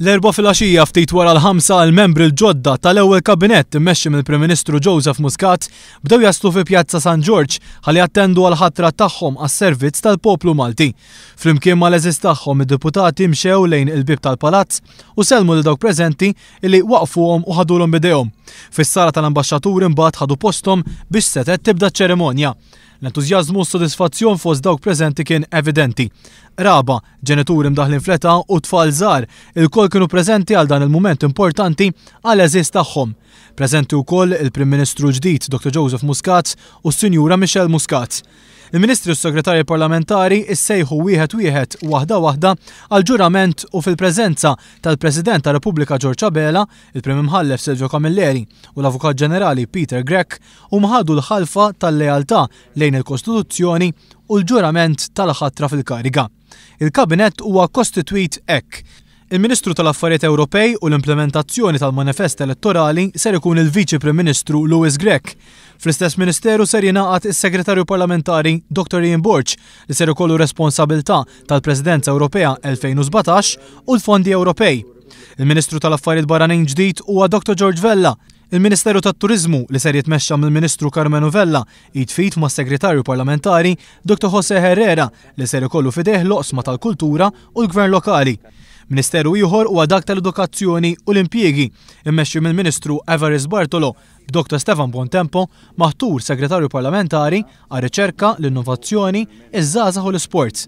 L-Erbgħa filgħaxija ftit wara l-ħamsa l-membri l-ġodda tal-ewwel kabinett immexxi mill-Prim Ministru Joseph Muscat bdew jaslu fi Pjazza San Ġorġ ħalli jattendu għall-ħatra tagħhom għas-servizz tal-poplu Malti. Flimkien mal-għeżież tagħhom id-deputati mxew lejn il-bieb tal-palazz u sellmu lil dawk preżenti li waqqfuhom u ħadulhom b'idejhom. Fis-sala tal-ambaxxaturi mbagħad ħadu posthom biex setgħet tibda ċ-ċerimonja. L-entużjażmu u s-sodisfazzjon fost dawk preżenti kien evidenti. Qraba, ġenituri mdaħħlin fl-età u tfal żgħar, ilkoll kienu preżenti għal dan il-mument importanti għall-għeżież tagħhom. Preżenti wkoll il-Prim Ministru l-ġdid Dr. Joseph Muscat u s-Sinjura Michelle Muscat. Il-Ministri u s-Segretarji Parlamentari issejħu wieħed wieħed waħda waħda għall-ġurament u fil-preżenza tal-President tar-Repubblika George Abela, il-Prim Imħallef Silvio Camilleri u l-Avukat Ġenerali Peter Grech huma ħadu l-ħalfa tal-lealtà lejn il-Kostituzzjoni u l-ġurament tal-ħatra fil-kariga. Il-Kabinett huwa kostitwit hekk. Il-Ministru tal-Affarijiet Ewropej u l-Implimentazzjoni tal-Manifest Elettorali ser ikun il-Viċi Prim Ministru Louis Grech. Fl-istess Ministeru ser jingħaqad is-Segretarju Parlamentari Dr. Ian Borg li ser ikollu responsabilità tal-Presidenza Ewropea 2017 u l-Fondi Ewropej. Il-Ministru tal-Affarijiet Barranin ġdid huwa Dr. George Vella. Il-Ministeru tat-Turiżmu, li ser jitmexxa mill-Ministru Karmenu Vella, id f'id mas-Segretarju Parlamentari Dr. José Herrera li ser ikollu f'idejh l-oqsma tal-kultura u l-gvern lokali. Ministeru ieħor huwa dak tal-Edukazzjoni u l-Impjiegi, immexxi mill-Ministru Evarist Bartolo, b'Dr. Stefan Buontempo maħtur Segretarju Parlamentari għar-Riċerka, l-Innovazzjoni, iż-Żgħażagħ u l-Isports.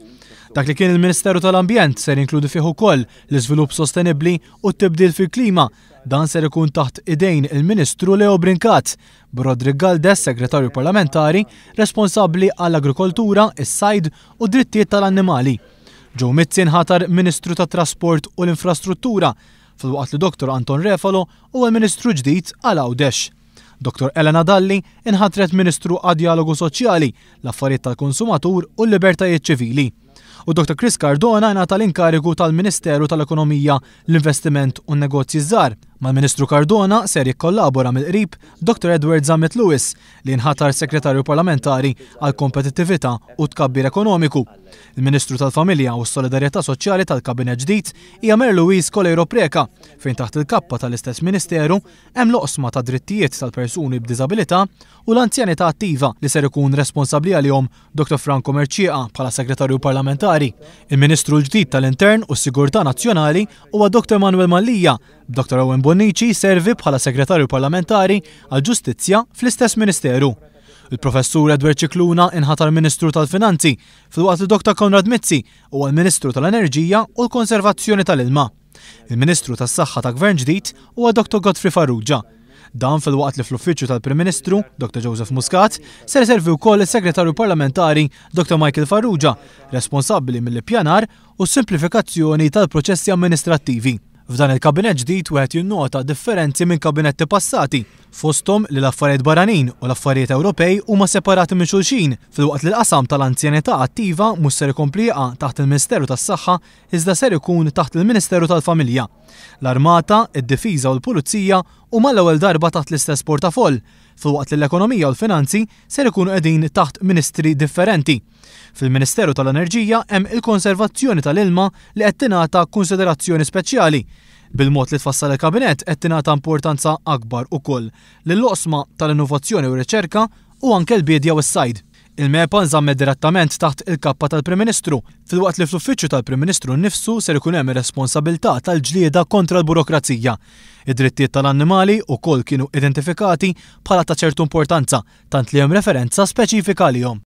Dak li kien il-Ministeru tal-Ambjent ser jinkludi fih ukoll l-iżvilupp sostenibbli u t-tibdil fil-klima. Dan ser ikun taħt idejn il-Ministru Leo Brincat, b'Roderick Galdes, Segretarju Parlamentari, responsabbli għall-Agrikoltura, is-Sajd u d-Drittijiet tal-Annimali. Joe Mizzi nħatar Ministru tat-Trasport u l-Infrastruttura, filwaqt li Dr Anton Refalo huwa l-Ministru ġdid għal Għawdex. Dr Elena Dalli inħatret Ministru għad-Djalogu Soċjali, l-Affarijiet tal-Konsumatur u l-Libertajiet Ċivili. U Dr Chris Cardona ngħata l-inkarigu tal-Ministeru tal-Ekonomija, l-Investiment u n-Negozji Żgħar. Mal-Ministru Cardona ser jikkollabora mill-qrib Dr Edward Zammit Lewis li nħatar Segretarju Parlamentari għall-Kompetittività u Tkabbir Ekonomiku. Il-Ministru tal-Familja u s-Solidarjetà Soċjali tal-Kabinett ġdid hija Mary Louise Coleiro Preca, fejn taħt il-kappa tal-istess Ministeru hemm l-oqsma ta' drittijiet tal-persuni b'diżabilità u l-anzjanità attiva li ser ikun responsabbli għalihom Dr Franco Mercieca bħala Segretarju Parlamentari. Il-Ministru l-ġdid tal-Intern u s-Sigurtà Nazzjonali huwa Dr Manuel Mallia, b'Dr Owen Bonnici jservi bħala Segretarju Parlamentari għall-Ġustizzja fl-istess Ministeru. Il-Professur Edward Scicluna inħatar Ministru tal-Finanzi, filwaqt li Dr Konrad Mizzi huwa l-Ministru tal-Enerġija u l-Konservazzjoni tal-Ilma. Il-Ministru tas-Saħħa ta' Gvern ġdid huwa Dr Godfrey Farrugia. Dan filwaqt li fl-Uffiċċju tal-Prim Ministru, Dr Joseph Muscat, ser iservi wkoll is-Segretarju Parlamentari Dr Michael Farrugia, responsabbli mill-ippjanar u s-simplifikazzjoni tal-proċessi amministrattivi. F'dan il-kabinett ġdid wieħed jinnota differenzi minn kabinetti passati, fosthom li l-affarijiet barranin u l-affarijiet Ewropej huma separati minn xulxin, filwaqt li l-qasam tal-anzjanità attiva mhux ser ikompli jaqa' taħt il-Ministeru tas-Saħħa iżda ser ikun taħt il-Ministeru tal-Familja. L-Armata, id-Difiża u l-Pulizija huma għall-ewwel darba taħt l-istess portafoll, filwaqt li l-Ekonomija u l-Finanzi ser ikunu qegħdin taħt ministri differenti. Fil-Ministeru tal-Enerġija hemm il-konservazzjoni tal-ilma li qed tingħata kunsiderazzjoni speċjali. Bil-mod li tfassal il-Kabinett qed tingħata importanza akbar ukoll lill-oqsma tal-innovazzjoni u r-riċerka u anke l-biedja u s-sajd. Il-MEPA nżammet direttament taħt il-kappa tal-Prim Ministru, filwaqt li fl-Uffiċċju tal-Prim Ministru nnifsu ser ikun hemm ir-responsabilità tal-ġlieda kontra l-burokrazija. Id-drittijiet tal-annimali wkoll kienu identifikati bħala ta' ċertu importanza, tant li hemm referenza speċifika għalihom.